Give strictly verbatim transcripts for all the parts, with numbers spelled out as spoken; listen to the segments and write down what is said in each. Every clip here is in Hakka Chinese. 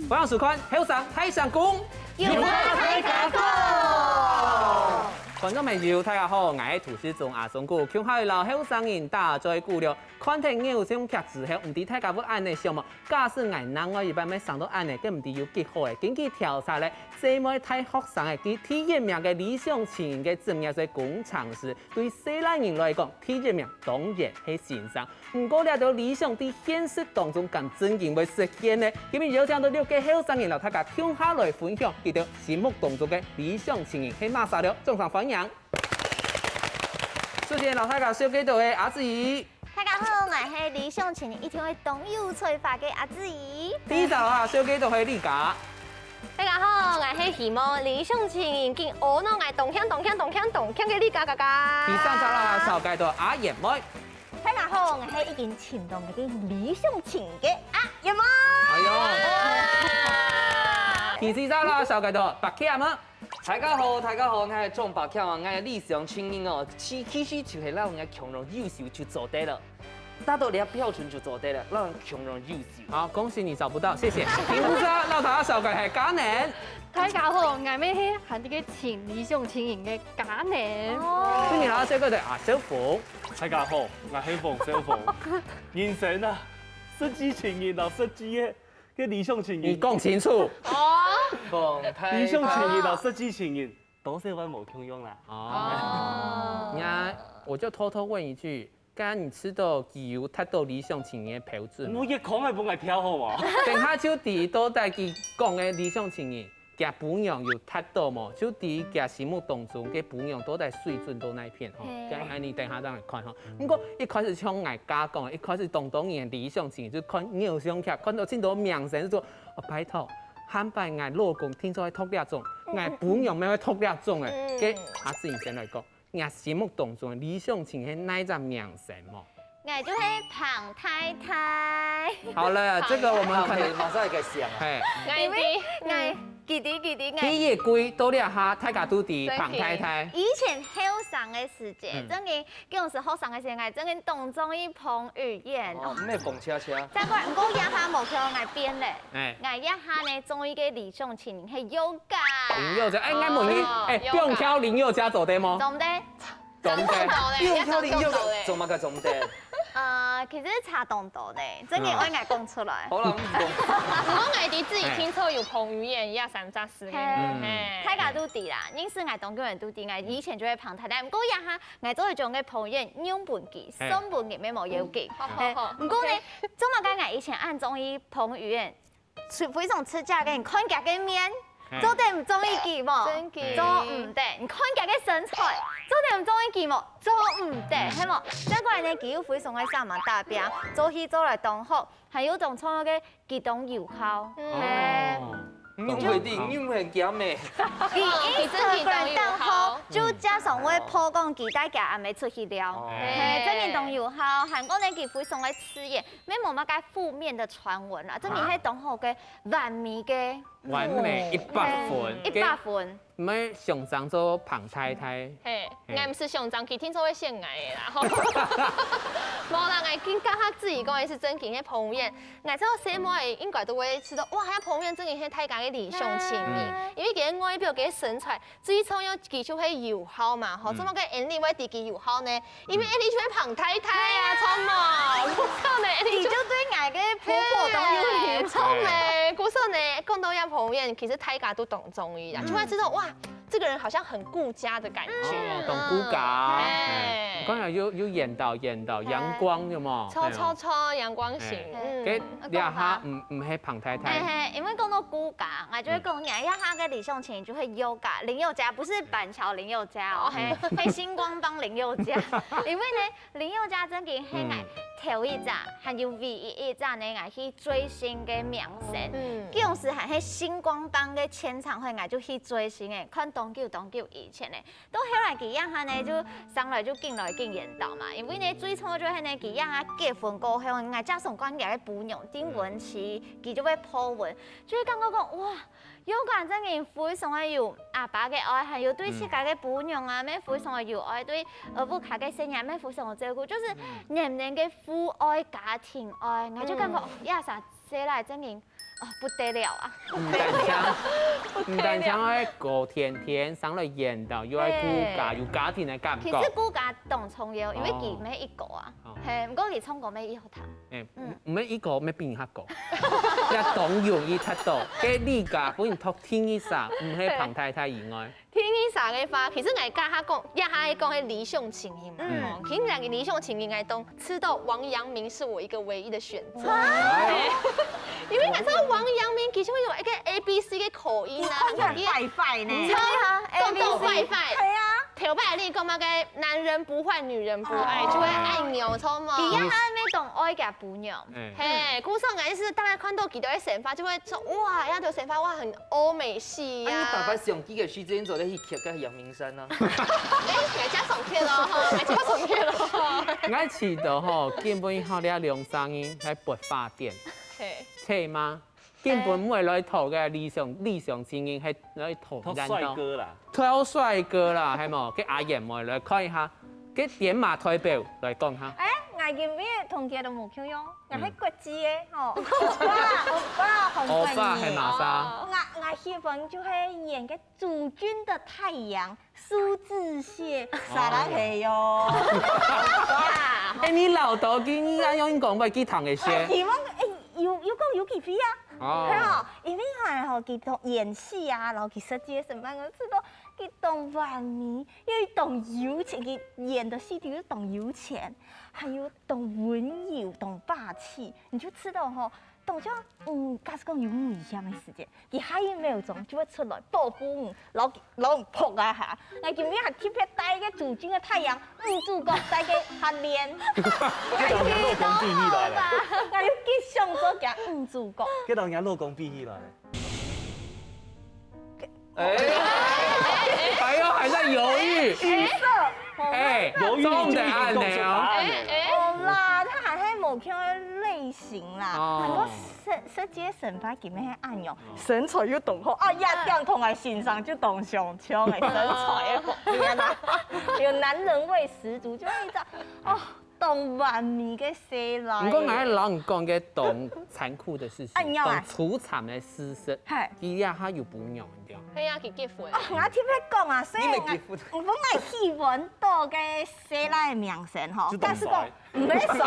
歡迎收看《後生大聲公》，有話大家講。觀眾朋友，大家好，𠊎係主持人阿松哥，今下摎後生人打嘴鼓了。看忒偶像劇之後，毋知大家會恁仔想無？假使𠊎另外一半乜生到恁仔，該毋知有幾好欸。根據調查咧，細妹大學生仔，佢第一名个理想情人个職業係工程師。對細倈人來講，第一名當然係先生。 毋過這兜理想在現實當中敢真經會實現呢？今日邀請到六個後生人摎大家共下來分享佢兜心目當中个理想情人係麼儕了，掌聲歡迎！首先摎大家紹介到个阿志怡，大家好，𠊎係理想情人一定會當有才華个阿志怡。第二摎大家紹介到个麗佳，大家好，𠊎係希望理想情人緊阿腦𠊎當慶當慶當慶當慶个麗佳佳佳。第三摎大家紹介到阿燕妹， 大家好，𠊎係已經尋到𠊎个理想情人个阿燕妹。哎喲！第四摎大家紹介到白客妹。大家好，大家好，𠊎係鍾白客啊，𠊎个理想情人哦，其其實就係摎𠊎共樣優秀就做得了，達到這標準就做得了，摎𠊎共樣優秀。好，恭喜你找不到，謝謝。第五摎大家紹介係嘉寧。大家好，𠊎乜係還在該尋理想情人个嘉寧。哦。第一摎大家紹介到阿小鳳。 大家好，𠊎係黃小鳳。人生啊，實際情人摎實際个个理想情人。你講清楚。哦。理想情人摎實際情人，多少會無共樣啦。哦。哦。那我就偷偷問一句，剛剛你知道佢有達到理想情人个標準無？𠊎一講，𠊎分𠊎跳好無？等下就知到底佢講个理想情人， 厥餔娘有達到無？就在厥心目當中，該餔娘到底水準到哪片吼？嘿。該恁仔等下正來看吼。毋過一開始像𠊎家講，一開始當多人理想型就看偶像劇，看到盡多明星就說，哦，拜託，下擺𠊎老公定著會擇這種，𠊎餔娘乜會擇這種欸。嗯。該阿志你先來講。 若心目當中个理想型係哪隻明星無？𠊎就係彭太太。好了，這個我們可能，OK，馬上一個想啊。嘿。𠊎知，𠊎知，知知知，𠊎。第一季到這下，大家都知彭太太。以前後生个時節，嗯。正經，當時後生个時節，𠊎正經當中意彭于晏哦。哦，毋係彭恰恰。再過，毋過這下無叫𠊎變咧。哎。𠊎這下呢，中意个理想型係宥嘉。林宥嘉，哎，𠊎問你，哦，哎，宥嘉。不用挑林宥嘉做得嗎？做毋得。 做毋得。做毋得咧，不用挑零用的，一定做毋得咧。做麼个做毋得？呃，其實差當多呢，真个愛𠊎講出來。好啦，毋講。毋過𠊎知自家定著有彭于晏這三隻字个，嘿。嘿。大家都知啦，認識𠊎當久人都知，𠊎以前就係彭太太。毋過這下，𠊎做一種个彭于晏，用分佢，嘿。送分佢，乜無要緊。好，好，好。嘿。毋過呢，OK。做麼个𠊎以前恁中意彭于晏？ 出，非常出色个，你看佢个面，嘿。做得毋中意佢無？真个。做毋得。你看佢个身材，做得毋中意佢無？做毋得，嗯。係無？再過來呢，佢又非常个上網打拼，做戲做來當好，還有當重要个，佢當有孝。嗯。嘿。哦。你毋會定，你毋會驚咩？佢哦，佢真个當有孝。Instagram當好，嗯。就經常會po講佢帶厥阿姆出去尞。哦。嘿，真个當有孝，還過呢，佢非常个自然。 乜無麼个負面个傳聞啦，真个係當好个完美个。完美，一百分。嘿，一百分。毋係想像做彭太太。嘿，嘿。𠊎毋係想像佢定著會選𠊎个啦，吼。無啦，𠊎更加較注意講个係真个个彭于晏。𠊎知細妹應該都會知道，哇，該彭于晏真个係大家个理想型人，嗯。因為佢个外表、佢个身材， 最重要佢就係有孝嘛，吼，嗯。做麼个Andy會知佢有孝呢？因為Andy就係彭太太啊，嗯。著無？故所呢，Andy就，佢就對𠊎个婆婆當有禮。嘿，著呢，故所呢，講到這彭于晏，其實大家都當中意啊，嗯。就會知道，哇，這個人好像很顧家的感覺。哦，當顧家。嗯。嘿。你看有，有演到，演到，嘿。陽光，有無？著，著，著，陽光型，嘿。嗯。該，這下，毋，毋係彭太太。嘿，嘿，因為講到顧家，𠊎就會講，嗯。這下个理想型就係宥嘉，林宥嘉，不是板橋林宥嘉哦，嗯。嘿，係星光幫林宥嘉。因為呢，林宥嘉真个係𠊎頭一隻，嗯。還有唯一一隻呢，𠊎去追星个明星。嗯。當時還係星光幫个簽唱會，𠊎就去追星欸，看當久當久以前欸。到後來佢這下呢，就上來就緊來緊遠到嘛，因為呢，最初就係呢，佢這下結婚過後，𠊎正想講佢个餔娘丁文琪，嗯。佢就會po文，就會感覺講，哇， 宥嘉真个非常个有阿爸个愛，還有對自家个餔娘啊，乜非常个有愛，對，呃，屋下个細人乜非常个照顧，就是，嗯。滿滿个父愛、家庭愛，𠊎就感覺，嗯。哦，這儕細倈真經，哦，不得了啊！毋單淨，毋單淨愛顧天天，生來緣投，又愛顧家，嘿。有家庭个感覺。其實顧家當重要，因為佢毋係一個啊。哦。嘿，毋過佢唱歌乜已好聽。欸，嗯。毋係一個，乜比你較高。也當容易達到。該你家分你讀第二聲，毋係彭太太以外。 第二聲个話，其實𠊎剛下講，也還講个理想情人嘛，嗯。吼，其實兩個理想情人，𠊎都知道王陽明是我一個唯一的選擇。啊。對，因為𠊎知道王陽明其實有一個A B C个口音啊，你看起來很壞壞呢。你看啊，講到壞壞。對啊。頭擺你講麼个男人不壞，女人不愛，啊。就會愛扭，著無？佢也還沒懂愛个餔娘。嗯。嘿，故所𠊎意思，大家看到佢兜个生活，就會說，哇，那條生活，哇，很歐美系啊。啊，你打敗相機个時間，做得去貼个陽明 山啊。欸，𠊎家上去了吼，𠊎家上去了。𠊎試著吼，根本好這兩三年來發發癲，嘿。係嗎？根本毋會來討个理想，理想情人，係來討討帥哥啦。討帥哥啦，係無？該阿燕妹來看一下，該癲馬代表來講下。欸，𠊎今日同佢都無共樣，𠊎係國際个吼，嗯。歐巴，歐巴，歐巴係麼儕？𠊎，𠊎喜歡就係演个《主君的太陽》。 蘇志燮，哦。撒拉嘿喲。哇！欸，你老豆今日恁樣講，會記得个些。欸，希望，欸，有，有講有機會啊。哦。係哦，因為還吼，佢當演戲啊，然後佢設計个什麼，我知道佢當完美，又當有錢，佢演个戲又當有錢，還有當溫柔、當霸氣，你就知道吼，當像，嗯，假使講有危險个時節，佢下一秒鐘就會出來保護你，然後 攏仆啊哈！𠊎今日還特別帶个《主君的太陽》女主角帶个下練。這兩年老公比起來了。𠊎有吉祥做个女主角。這兩年老公比起來。哎，哎呦，還在猶豫。語塞。哎，猶豫你就已經講出答案了。好啦，他還係無共樣个類型啦。哦。很多設，設計个生活根本係恁樣。 身材又當好，啊，一點同𠊎先生就當相像个身材个，有男人味十足，就係一隻，哦，當完美个細倈。毋過𠊎摎你講个當殘酷个事情，啊，你要啊。當惆悵个事實，嘿。佢這下有餔娘，對。係啊，佢結婚。哦，𠊎特別講啊，雖然𠊎，你沒結婚。𠊎本來希望到个細倈个名聲吼，就當衰。但是講， 毋係衰，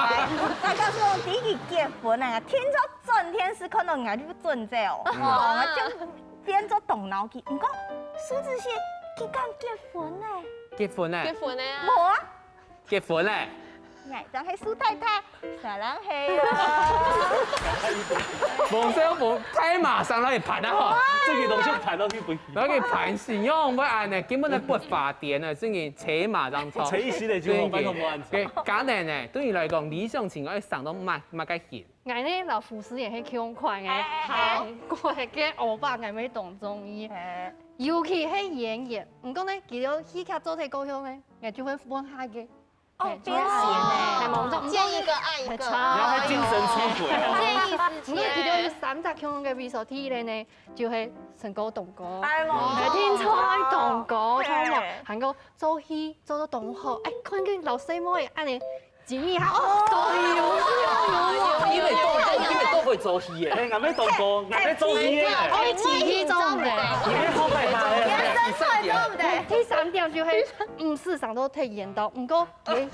大家說第一結婚啊，聽著轉電視看到人家就轉走，哦，就變做動腦筋。毋過蘇志燮佢敢結婚呢？結婚呢？結婚呢啊？無啊，結婚呢？𠊎正係蘇太太，撒浪嘿。黃少峰太馬上來盤啊吼，這個東西盤到去不 然後佢盤死，因為𠊎恁呢，根本就不發癲啊，真个車馬上衝。車一時的就好，拜託莫恁吵。對，家人呢，對你來講，理想情愛上到麼，麼个形？𠊎呢，摎胡思遠係共款个，哎，哎，哎。韓國个歐巴，𠊎乜當中意。哎。尤其係演員，毋過呢，佢兜戲劇做忒過後呢，𠊎就會換下个。 哦，變形欸。係，無錯，見一個愛一個。係，你要他精神出軌啊。建議時間。毋過佢兜有三隻共樣个位所，第一個呢，就係身高當高，哎，無錯。係，身材當高，著無？還過做戲做到當好，哎，看見老細妹恁呢，緊一下，哦，都有，有，有，有。你乜當，你乜當會做戲耶？哎，𠊎乜當高，𠊎乜做戲耶。哎，做戲做毋得。你乜好害怕耶？身材做毋得。第三點就係，嗯，時常都忒緣投，毋過 佢，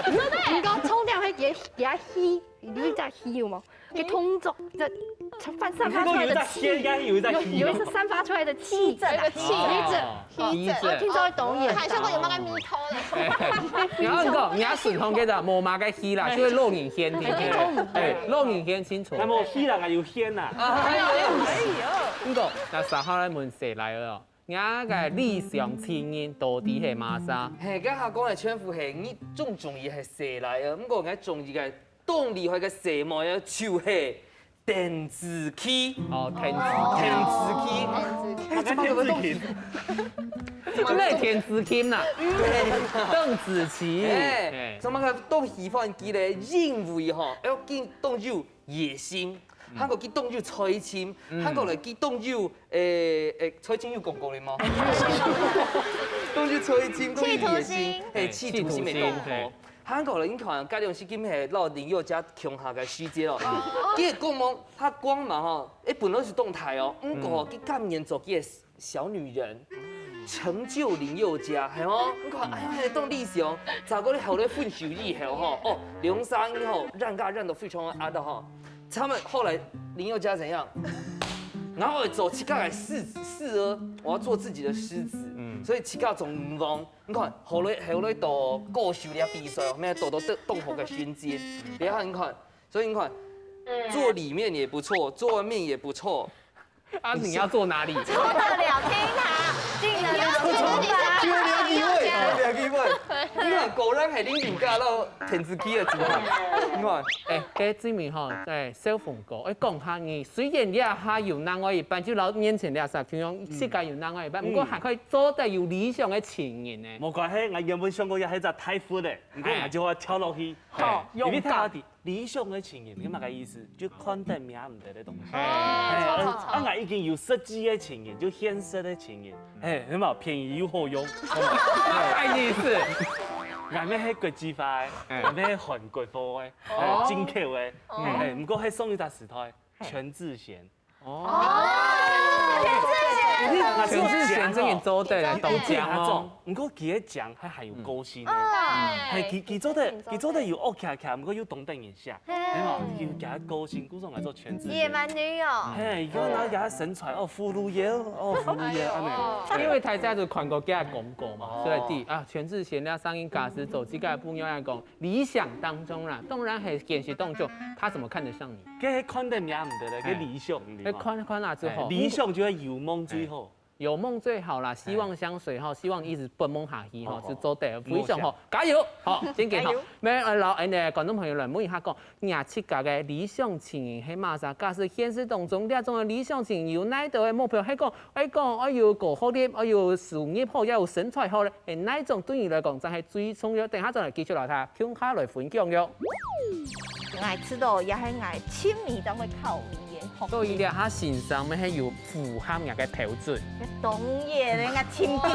毋過重點係佢，佢戲，有一隻戲有無？佢動作，這散發出來的氣，你看有一隻戲，有一隻戲有無？有一隻散發出來的氣，氣質啊，氣質，哦，氣質。氣質。哦，聽說會導演。還想講有沒有該咪偷的？然後你講，你要沈通个的，無麼个戲啦，就係露影先，哎，露影先清楚。那麼戲啦，還有先呐。哎呦，哎呦。你講，那啥好來問細倈仔哦？ 𠊎个理想情人到底係麼儕？嘿，該下講个全部係你中，中意係細倈仔，毋過𠊎中意个當厲害个細妹仔，就係鄧紫棋。哦，鄧紫棋。鄧紫棋。鄧紫棋。嘿，這麼个東西。麼个鄧紫棋啦？鄧紫棋。哎，嘿。這麼个當喜歡佢咧，因為吼，愛緊當有 野心，嗯。還過佢當有才情，嗯。還過來佢當有，誒，誒，才情有講過了嗎？當有才情，當有野心，企圖心。嘿，企圖心个講法。企圖心，嘿。韓國人你看，該種時間係摎林宥嘉共下个時節哦。佢个光芒，他光芒吼，誒，本來係動態哦，毋過吼，佢甘願做佢个小女人，成就林宥嘉，係哦。你看，哎呀，還當理想，再過你後來分手以後吼，哦，兩儕人吼，讓咖讓到非常暗的吼。他們後來林宥嘉怎樣？然後走自家个獅子，獅子，我要做自己的獅子，嗯，所以自家總毋忘。你看，後來後來到歌手个比賽，後面得到當好个成績。然後你看，所以你看，做裡面也不錯，做外面也不錯。啊，你要做哪裡？做得了天堂，進得了天堂。就兩機會，就兩機會。你看，果然係林宥嘉摎田子琪个組合。你看，哎，該證明吼，在小鳳哥，哎，講下你，雖然這下有另外一半，就摎面前這儕，就講世界有另外一半，不過還可以做得有理想个情人呢。無關係，𠊎原本想講也係隻大佛咧，毋過𠊎就會跳落去。好，因為勇敢。理想个情人，你麼个意思？就看得明毋得个東西。哎哎，好好好啊，𠊎已經有實際个情人，就現實个情人，哎，那麼便宜又好用。哎，你是𠊎乜係國際化个，哎𠊎乜係韓國貨个，哦哎，進口个，哎，毋過係上一隻時代，全智賢。哦，全智賢，全智賢這個做得來當靚哦。毋過佢个靚，佢還有個性个。哎係，佢佢做得佢做得有惡卡卡，毋過又懂得人惜，嘿係嘛？佢佢个個性，故所來做全智賢。野蠻女友。嘿，佢拿佢个身材哦，葫蘆腰，哦，葫�蘆腰，安尼。因為大家都看過佢个廣告嘛，所以知啊，全智賢那聲音假使走這個朋友來講，理想當中啦，當然係現實當中，他怎麼看得上你？佢係看得明毋得个，佢理想，你看看啊之後，理想就係有夢最好。有夢最好啦，希望相隨哈，希望一直奔夢下去哈，好就做得非常好，加油，好，真个好。加油。來，呃，摎𠊎等觀眾朋友來問一下講，你自家个理想情人係麼儕？假使現實當中，這種个理想情人有哪兜个目標？係講，愛講愛有高學歷，愛有收入好，也有身材好咧，係哪種對你來講正係最重要？等下再來繼續摎大家共下來分享喲。 𠊎知道，也係𠊎親密當會考慮个。所以這下先生乜係有符合你个標準。當然，人家親密久个了。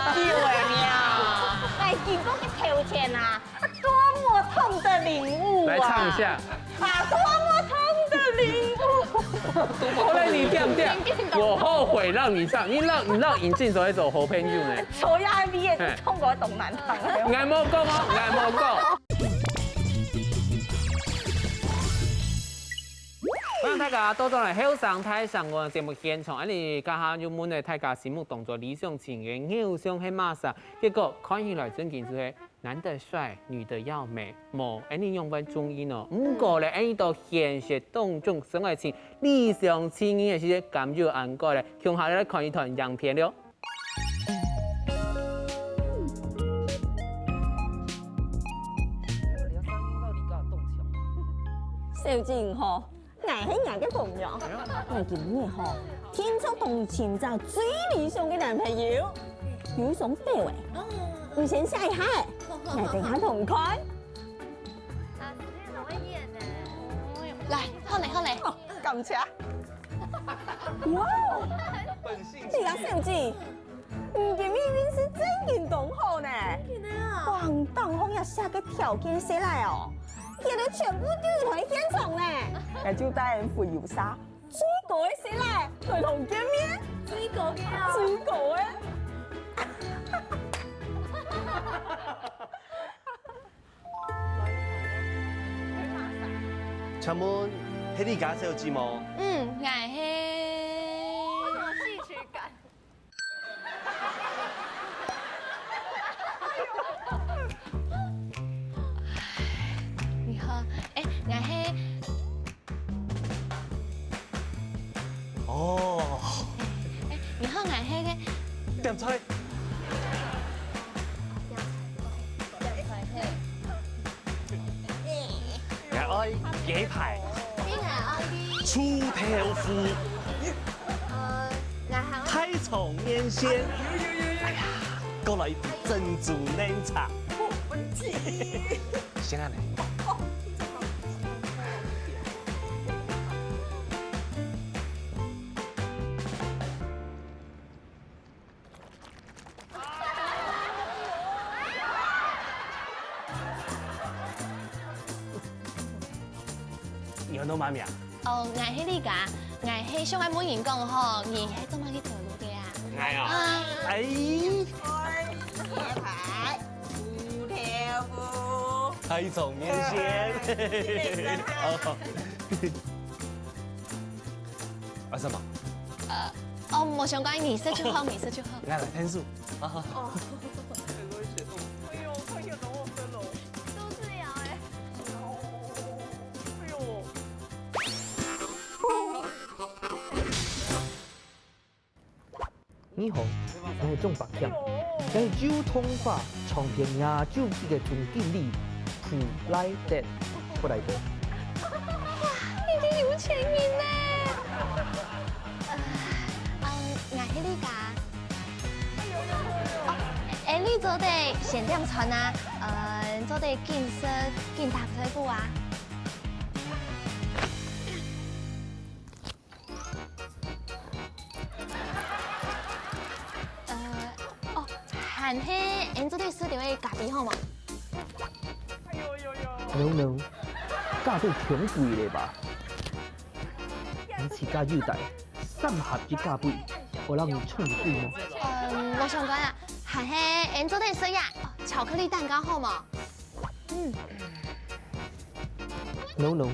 哎，經過个條件啊，啊，多麼痛的領悟啊！來唱一下。啊，多麼痛的領悟！後來你點點，我後悔讓你唱，你讓你讓尹靜所一首好朋友呢。所以I B也是痛過東南堂。𠊎無講哦，𠊎無講。歡迎大家倒轉來後生大聲公个節目現場，恁呢，這下又問了大家心目當中理想情人偶像係麼儕？結果看起來真經係男的帥，女的要美，無，恁呢仰般中意呢？毋過咧，恁呢到現實當中生活情理想情人个時節，敢有恁過咧？共下來看一段影片了。 小靜吼，𠊎係你个朋友，𠊎今日吼，定著同你尋找最理想个男朋友，有一張表誒，你先寫一下誒，𠊎等下同你看。老師，你很會演呢。來，好嘞，好嘞。哦，感謝。哇哦，你啊，小姐，你个命運係真經當好呢。橫當紅也寫个條件寫來哦，佢等全部都有在現場呢。𠊎就帶人回遊沙，最高个寫來，來同見面。最高个啊。最高个。 請問係李家小姐無？嗯，𠊎係。為什麼戲曲感？你好，誒，𠊎係。哦，誒，你好，𠊎係个。點菜。 𠊎愛雞排、你愛愛的，臭豆腐、呃，𠊎還愛大腸麵線。哎呀，過來一杯珍珠奶茶。先啊，來。 為你安到麼名啊？哦，𠊎係Lika，𠊎係想愛問人講吼，你係做麼个頭路个啊？𠊎啊？啊。哎。抬頭。抬頭面線。哦。啊，什麼？呃，哦，無相干，你食就好，你食就好。來，來，天數。好，好，好。哦。哎呦，快点等我分了。肚子枵哎。哎呦。你好，𠊎係鍾伯謙，𠊎係周通發唱片亞洲區个總經理，布萊登，布萊登。哇，你个有錢人呢！呃，嗯，𠊎係Lika。哦，哎，你做得先點餐啊，呃，做得緊食緊打嘴鼓啊。 呃，哦，還係𠊎做得食兜仔咖啡好無？No no，咖啡忒貴了吧？你自家有帶，三合一咖啡，𠊎摎你衝一杯無？呃，無相干啊，還係𠊎做得食呀，哦，巧克力蛋糕好無？ 嗯。No no，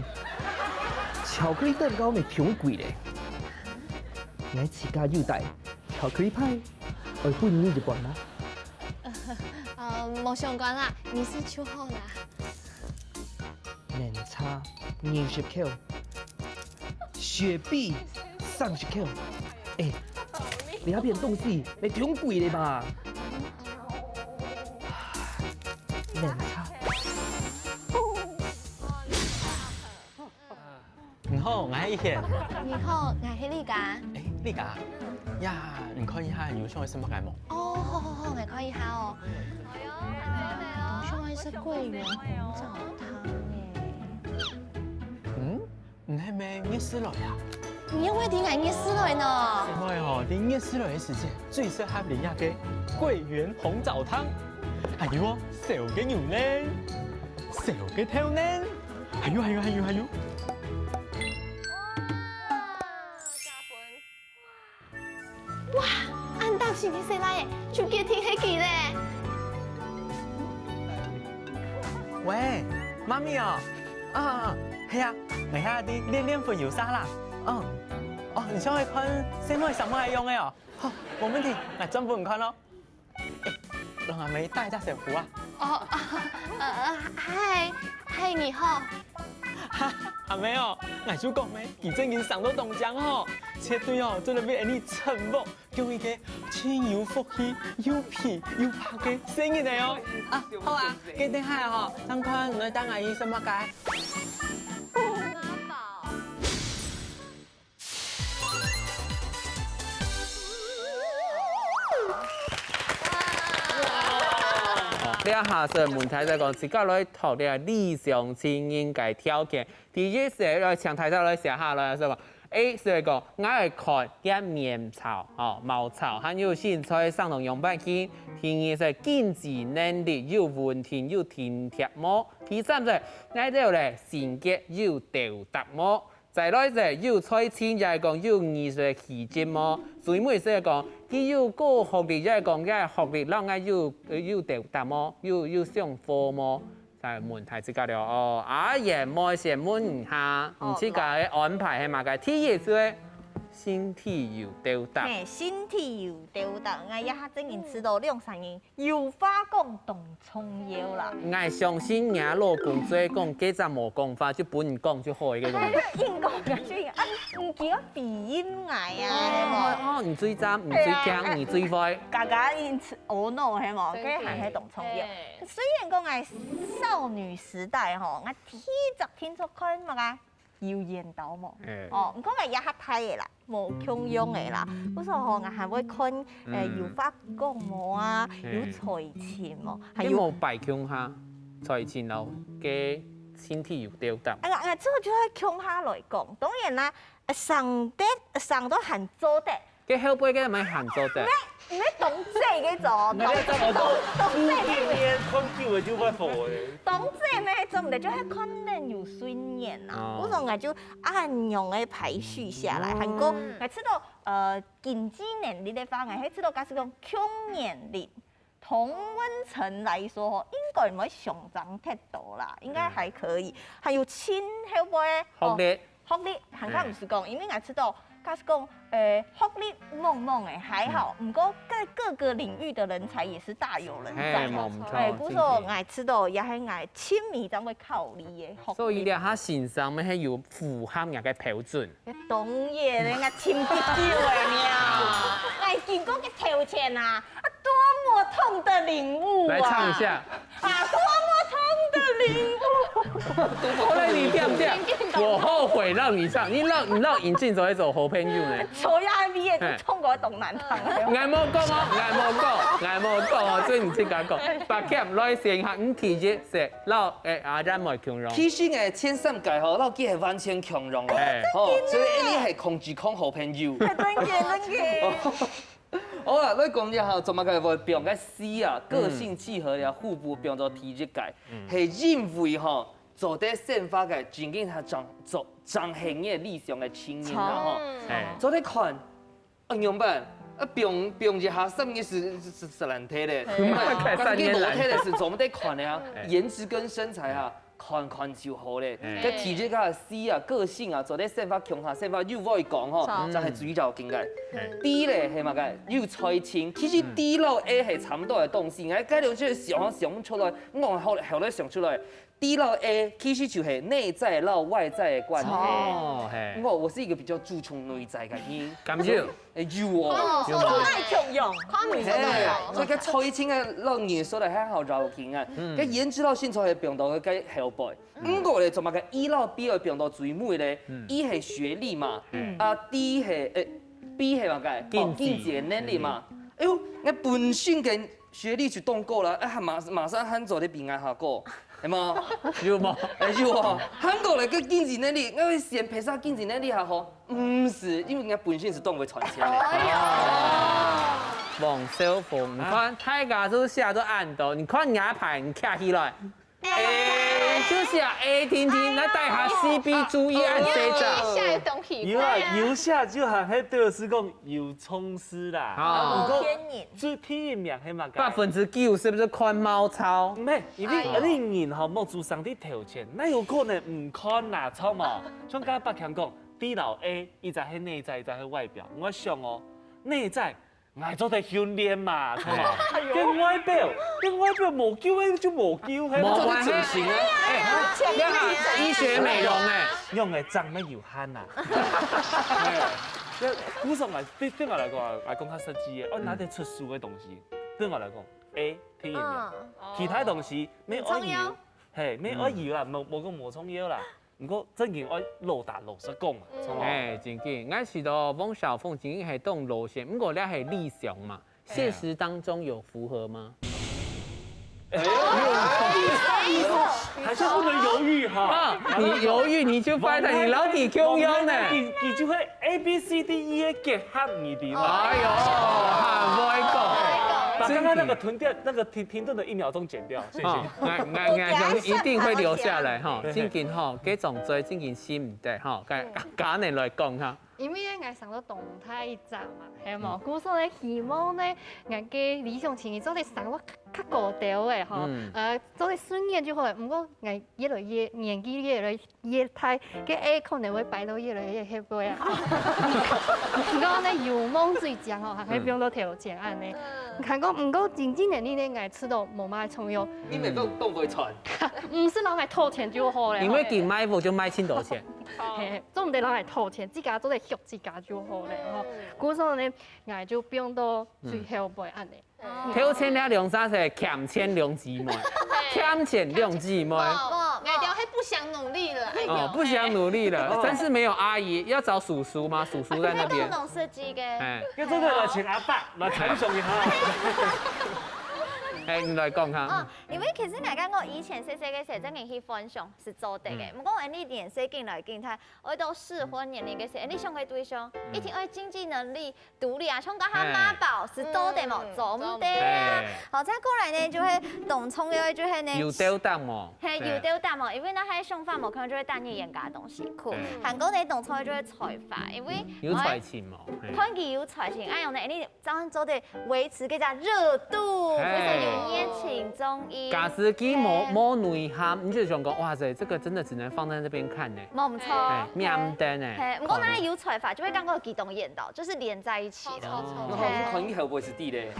巧克力蛋糕乜忒貴了。𠊎自家有帶巧克力派，愛分你一半嗎？呃，無相干啦，你食就好啦。奶茶二十塊，雪碧三十塊。哎，這片東西乜忒貴了吧？ 奶茶。你好，𠊎係一賢。你好，𠊎係Lika。哎，Lika，呀，你看一下，你有想愛食麼个無？哦，好好好，𠊎看一下哦。哎喲，還真的哦。想愛食桂圓紅棗湯耶。嗯？ 你係毋係月事來啊？你仰會知𠊎月事來呢？因為吼，在月事來个時節，最適合啉這个桂圓紅棗湯。還有哦，燒个牛奶，燒个豆奶，還有還有還有還有。哇，加分！ 哇，恁大型个細倈仔，就決定係佢咧。喂，媽咪哦，啊，係啊，𠊎這下在練練粉油沙啦。嗯，哦，你想愛看細妹想愛用个哦？好，無問題，𠊎轉分你看咯。哎，讓阿妹打一隻招呼啊。哦，呃，呃，嗨，嗨，你好。哈，阿妹哦，𠊎就講咩，佢正經生到當靚吼，絕對哦，做得為𠊎俚承蒙。 有一个盡有福氣、又肥又白个細人仔哦。啊，好啊，該等下吼，正看你愛帶𠊎去食麼个。這下係問題就講，自家來討這理想情人个條件。第一係來請大家來寫下來，係無？ A係講，𠊎愛看佢面貌，吼，貌貌，還有身材生到仰般形。第二係經濟能力有穩定、有體貼無？第三係，𠊎兜个性格有鬥搭無？再來係有才情，也係講有藝術个氣質無？最尾係講，佢有高學歷，也係講佢个學歷摎𠊎有，有鬥搭無？有，有相符無？ 再問大自家了哦，阿賢妹先問一下，哦，你自家个安排係麼个？第一就係身體有鬥搭。嘿，身體有鬥搭，𠊎這下正經試著兩儕人有話講當重要啦。𠊎相信若老公就係講，該隻無講話就分人講就好个該種。哎，硬講就硬，啊，毋記得回應𠊎啊，哦，哦，你最讚，你最強，你最壞。家家因此 哦no，係無？該還係當重要。雖然講𠊎少女時代吼，𠊎第一隻定著看麼个有緣投無？哦，毋過𠊎這下大个啦，無共樣个啦。故所吼，𠊎還會看，呃，有話講無啊，有才情無，還有無擺共下，才情摎該身體有鬥搭。哎呀，哎呀，這就愛共下來講。當然啦，生得生到還做得，該後背个毋係還做得。毋係當細个做，你看這麼多，當細个。看久了就會好欸。當細个做毋得，就係看人有順眼啊。哦。故所𠊎就恁樣个排序下來，還過𠊎知道，呃，經濟能力个話，𠊎係知道，假使講共年齡，同溫層來說吼，應該毋會相差忒多啦，應該還可以。還有親後背，哦，學歷。 學歷，還較毋使講，因為𠊎知道，假使講，呃，學歷茫茫欸，還好，毋過各，各個領域的人才也是大有人在。嘿，無毋著，哎，故所𠊎知道，也係𠊎親民正會考慮个學歷。所以這下先生乜係有符合人个標準。當然，人家親朋友个呢，哎，經過个條件啊，啊，多麼痛的領悟啊！來唱一下。 啊，多麼痛的領悟。後來你點點，我後悔讓你唱，你讓，你讓引進走一走好朋友呢。所以啊，畢業就痛過東南堂。𠊎無講哦，𠊎無講，𠊎無講哦，所以你自家講。八強來選一下，你第一是老，欸，啊，咱無共樣。其實呢，前三個吼，老師係完全共樣哦。哎。吼，所以你係控制狂好朋友。真的，真的。 好啊，來講一下，做麼个會放个四啊？個性契合了，互補放到第一个，係因為吼，做得生活个，正經係正，做，正係你个理想个情人啊吼。哎。做得看，啊，樣般？啊，放，放一下，三年是，是，是爛忒咧。哎，三年爛忒。當然無忒咧，係做毋得看个啊，哎。顏值跟身材啊， 看看就好咧。嗯。該第一个四啊，個性啊，做得生活共下，生活又會講吼，著。這係主要條件个。嗯。D咧係麼个？有才情。其實D摎A係差毋多个東西，𠊎該兩隻想想毋出來，𠊎後，後來想出來，D摎A其實就係內在摎外在个關係。哦，嘿。我，我是一個比較注重內在个人。感覺。 哎，有哦。哦，有無？所以愛共樣。看毋出來哦。哎，所以該才情个摎藝術个還好要緊啊。嗯。該顏值摎身材係放到該後背。嗯。毋過咧，做麼个A摎B愛放到最尾咧？嗯。A係學歷嘛，嗯。啊，D係，誒，B係麼个？哦，經濟。經濟能力嘛。嗯。哎喲，𠊎本身个學歷就當高啦，哎，馬，馬上還做得比𠊎較高。 係無？有無？哎，有哦。還過來个經濟能力，𠊎會先比較經濟能力較好。毋係，因為人家本身係當會賺錢个。哎呀。哦。黃小鳳，你看，大家都寫到恁多，你看人家牌，你徛起來。哎。就寫A定定，該底下C、B注意恁細隻。有啊，有寫就還係對，係講有 創始啦。哦。啊，毋過，天然。最第一名係麼个？百分之九係毋係看貌操？毋係，因為，哎喲。你人吼，無出生个條件，哪有可能毋看啦，著無？像剛剛百強講，D摎A，一隻係內在，一隻係外表。𠊎想哦，內在，𠊎做得訓練嘛，著無？哎喲。該外表，該外表無救个就無救，係嘛？無關係。整形啊。哎，你看醫學美容哎。用个長得有 限啊。哎，這故所𠊎，對，對𠊎來講啊，來講較實際个，哦，拿得出手个東西，對𠊎來講，A，第一名。嗯。其他東西，無愛有，無重要。嘿，無愛有啦，無，無講無重要啦。毋過正經愛老打老實講嘛，嗯。著無？哎，正經，𠊎知道汪小鳳正經係當老實，毋過這係理想嘛。 現實當中有符合嗎？哎，還是不能猶豫哈。啊，你猶豫你就敗了，你老底共樣呢。你，你就會A B C D E个結合，你知嗎？哎喲，還會講。把剛剛那個停頓，那個停，停頓的一秒鐘剪掉，謝謝。哦，𠊎，𠊎，𠊎相信一定會留下來哈。正經哈，這種罪正經心毋得哈，該，該恁樣來講哈。 因為呢，𠊎生到當大一隻嘛，係無？嗯。故所呢，希望呢，𠊎个理想情人做得生到較，較高兜个吼，嗯。呃，做得順眼就好了。毋過𠊎越來越，年紀越來越大，个A可能會排到越來越後背啊。毋過呢，有夢最強吼，還可以放到頭前恁呢。嗯。看過，毋過經濟能力呢，𠊎試著無麼重要。你每個都會賺。毋係人來討錢就好了。因為佢賣屋就賣盡多錢。 嘿，做毋得人來討錢，自家做得畜自家就好了吼。嗯。故所呢，𠊎就放到最後尾恁呢。嗯。頭前這兩儕係欠錢兩姊妹，欠錢兩姊妹。無，無，𠊎兜係不想努力了，哎喲。哦，不想努力了，哦。但是沒有阿姨，要找叔叔嗎？叔叔在那邊。你看這種設計个。哎。要做得來請阿伯，來參詳一下。哎，你來講下。哦，因為其實𠊎感覺以前細細个時，正經去幻想係做得个。嗯。毋過，恁呢年歲緊來緊大，愛到適婚年齡个時，恁呢想个對象，嗯。一定愛經濟能力獨立啊，像講下媽寶係做得無？嗯，做毋得啊。做毋得。好，再過來呢，就係當重要个就係呢，有鬥膽無？嘿，對。有鬥膽無？因為若係想法無，可能就會單一嚴格个東西，酷。對。還過呢，當重要就係才華，因為有才情無？嘿。看佢有才情，哎喲呢，你 正做得維持這隻熱度，嘿。非常有熱情，中意。假使佢無，嘿。無內涵，你就想講，哇塞，這個真的只能放在那邊看呢。無錯。哎，面燈呢。嘿，毋過呢，有才華就會感覺佢當緣投，就是連在一起的。哦。然後看以後會是地雷。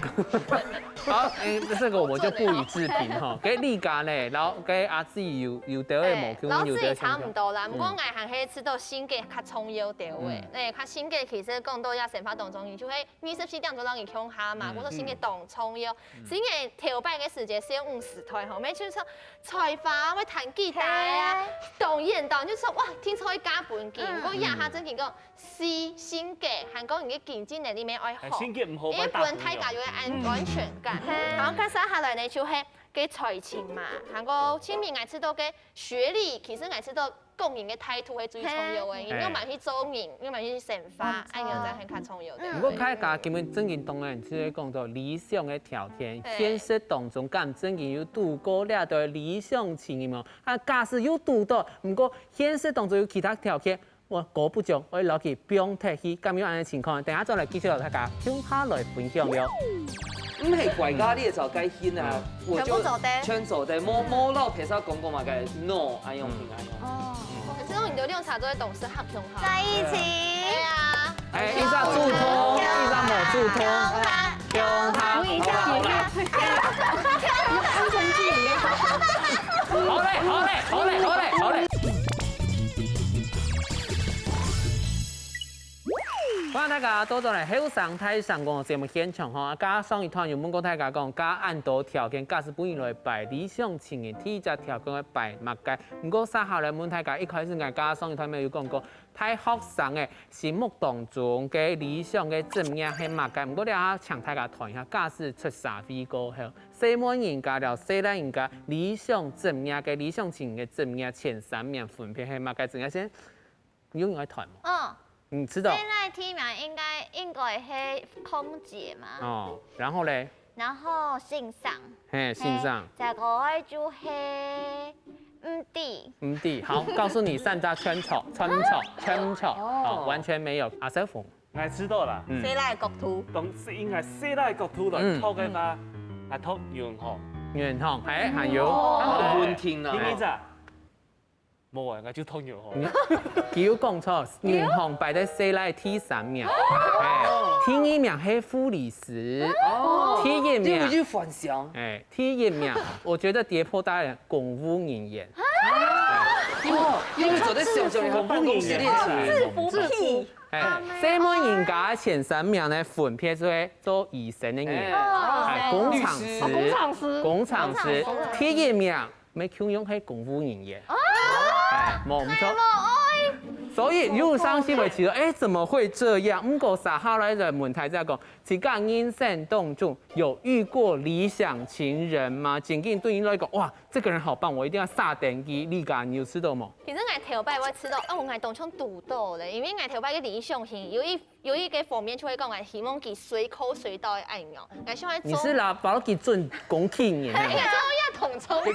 好，哎，這個我就不予置評哈。該你家呢，然後該阿志有，有得的無？哎，然後自己差毋多啦，嗯。毋過𠊎還係知道性格較重要點位。嗯。哎，較性格其實講到這生活當中，你就會 二十四點鐘摎你共下嘛，嗯，故所性格當重要。嗯。所以𠊎頭擺个時節，小五時代吼，每次說才華啊，會彈吉他啊，嘿。當緣投，就說哇，聽說會嫁分佢。嗯。毋過這下正經講，係性格，還講你个經濟能力乜愛好。哎，性格毋好，因為分大家有个安，嗯。安全感。嘿。然後接下來呢，就係个才情嘛，還過前面𠊎知道个學歷，其實𠊎知道 個人个態度係最重要个，嘿。你有辦法去做人，有辦法去生活，嘿。恁樣正係較重要个。嗯。毋過大家根本正經當然就係講到理想个條件，嘿。現實當中敢正經有堵過這對理想情人無？啊，假使有堵到，毋過現實當中有其他條件，我姑不將，我愛摎佢放忒去，敢有恁樣情況？等下再來繼續摎大家共下來分享喲。 毋係怪咖，你也找該興啊，嗯。我就全部做得。全做得，無，無摎別儕講過嘛，該no，哎喲，嗯。哎喲。哦。可是你兜兩儕做得當適合共下。在一起。對啊。哎，一下住通，一下無住通，共下。共下。好嘞，好嘞，好嘞，好嘞，好嘞。 歡迎大家倒轉來後生大聲公个節目現場吼，啊，頭先上一段有問過大家講，加恁多條件，假使分你來排理想情人，第一隻條件會排麼个？毋過接下來問大家，一開始𠊎頭先上一段有講過，大學生个心目當中个理想个職業係麼个？毋過這下請大家談一下，假使出社會過後，細妹人家摎細賴人家理想職業个理想情人个職業前三名分別係麼个？正經先 你有愛談無？嗯。你知道？現在第一名應該，應該係空姐嘛。哦，然後嘞？然後先生。嘿，先生。嘿，再過來就係，毋知。毋知，好，告訴你三隻全錯，全錯，全錯，哦。好，完全沒有。阿小鳳。𠊎知道啦。嗯。細賴角度。當時應該細賴角度來，嗯。讀个話，嗯。來讀銀行。銀行，嘿，還有。哦。文婷啊。第二隻。 無啊，𠊎就讀銀行。嗯，佢有講錯，銀行排在細賴第三名。哎，第二名係護理師，哦。第一名，你有去幻想？哎，第一名，我覺得跌破大家的公務人員。哦，因為坐在小小的辦公室戀情。制服癖。哎，細妹人家前三名呢，分別係做醫生的人，哎。哎，工程師，律師。哦，工程師。工程師，工程師。第一名 乜共樣係公務人員。哦。哎，無毋著。所以有人傷心會覺得，哎，怎麼會這樣？毋過接下來个問題就係講，自家人生當中有遇過理想情人嗎？正經對你來講，哇，這個人好棒，我一定要煞等佢。你家你有試著無？其實𠊎頭擺會試著，哦，𠊎當像堵著咧，因為𠊎頭擺个理想型有一 有一個方面就會講，𠊎希望佢隨口隨到个恁樣，𠊎想愛做。你是拿把佢準公務人員。哎，做也同桌，隨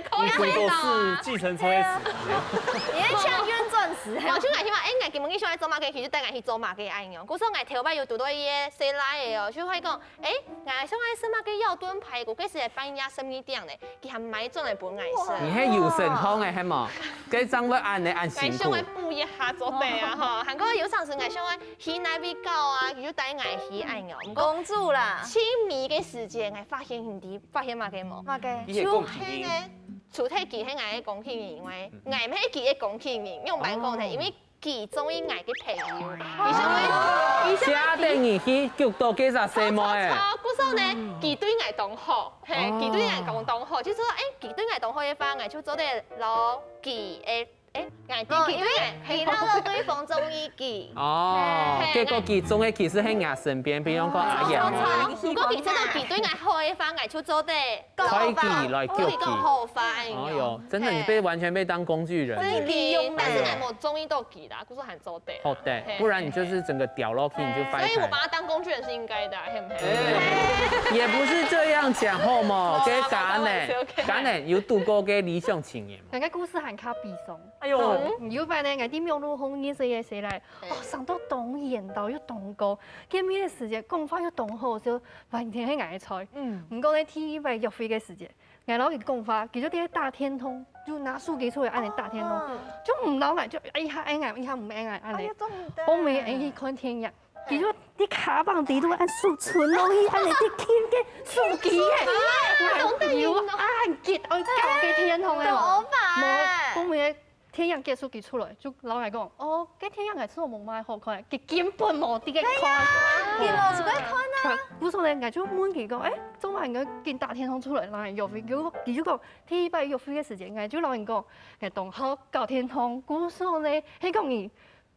口也隨到啊。你是計程車司機。你是搶運轉時。我就𠊎希望，哎，𠊎今晡日想愛做麼个，佢就帶𠊎去做麼个恁樣。故所𠊎頭擺有堵著一個細賴仔哦，就會講，哎，𠊎想愛食麼个腰燉排骨，該時半夜十二點咧，佢還買轉來分𠊎食。你係有身項个，係無？該正會恁呢恁辛苦。𠊎想愛補一下做得啊，吼。還過有當時𠊎想愛 去哪位搞啊，佢就帶𠊎去恁樣。毋過公主啦。盡尾个時節，𠊎發現你知發現麼个無？麼个？你係公務人。就係呢，除忒佢係𠊎个公務人以外，嗯。𠊎毋係佢个公務人，仰般講呢？哦。因為佢中意𠊎个朋友。哦。佢想愛，佢想愛。寫等你去，救到幾隻細妹仔。著，著，著，故所呢，嗯。佢對𠊎當好，嘿，哦。佢對𠊎講當好，就係講，哎，佢對𠊎當好个話，𠊎就做得摎佢个 哎，哎，哦，因為知道了對方中意佢。哦，嘿，結果佢中意其實在你身邊，比如講阿燕。錯，錯，如果佢知道佢對𠊎好个話，𠊎就做得開佢來救佢。講好話。哎喲，真的，你被，完全被當工具人。真的，但是還無中意到佢啦，故所還做得。好的，不然你就是整個掉落去，你就拜拜。所以我把他當工具人是應該的，係毋係？也不是這樣講，好無？該嘉年，嘉年有堵過个理想情人無？該个故事還較悲傷。 哎喲，有擺呢，𠊎在網路項認識个細賴，哦，生到當緣投又當高，見面个時節講話又當好笑，完全係𠊎个菜。嗯，毋過呢，第一擺約會个時節，𠊎摎佢講話，佢就在該打電動，就拿手機出來恁仔打電動，就毋摎𠊎，就一下應𠊎，一下毋應𠊎恁仔。後尾𠊎去看電影， 佢就在卡邦底肚恁手伸落去，恁仔在撳該手機耶，有恁急，愛搞該電動个無？無，後尾个電影結束佢出來，就摎𠊎講，哦，該電影𠊎試著無麼个好看，佢根本無在該看。佢無在該看啊。故所呢，𠊎就問佢講，哎，做麼个你緊打電動出來，摎𠊎約會？佢就講，第一擺約會个時節，𠊎就摎佢講，𠊎當好搞電動，故所呢，係講你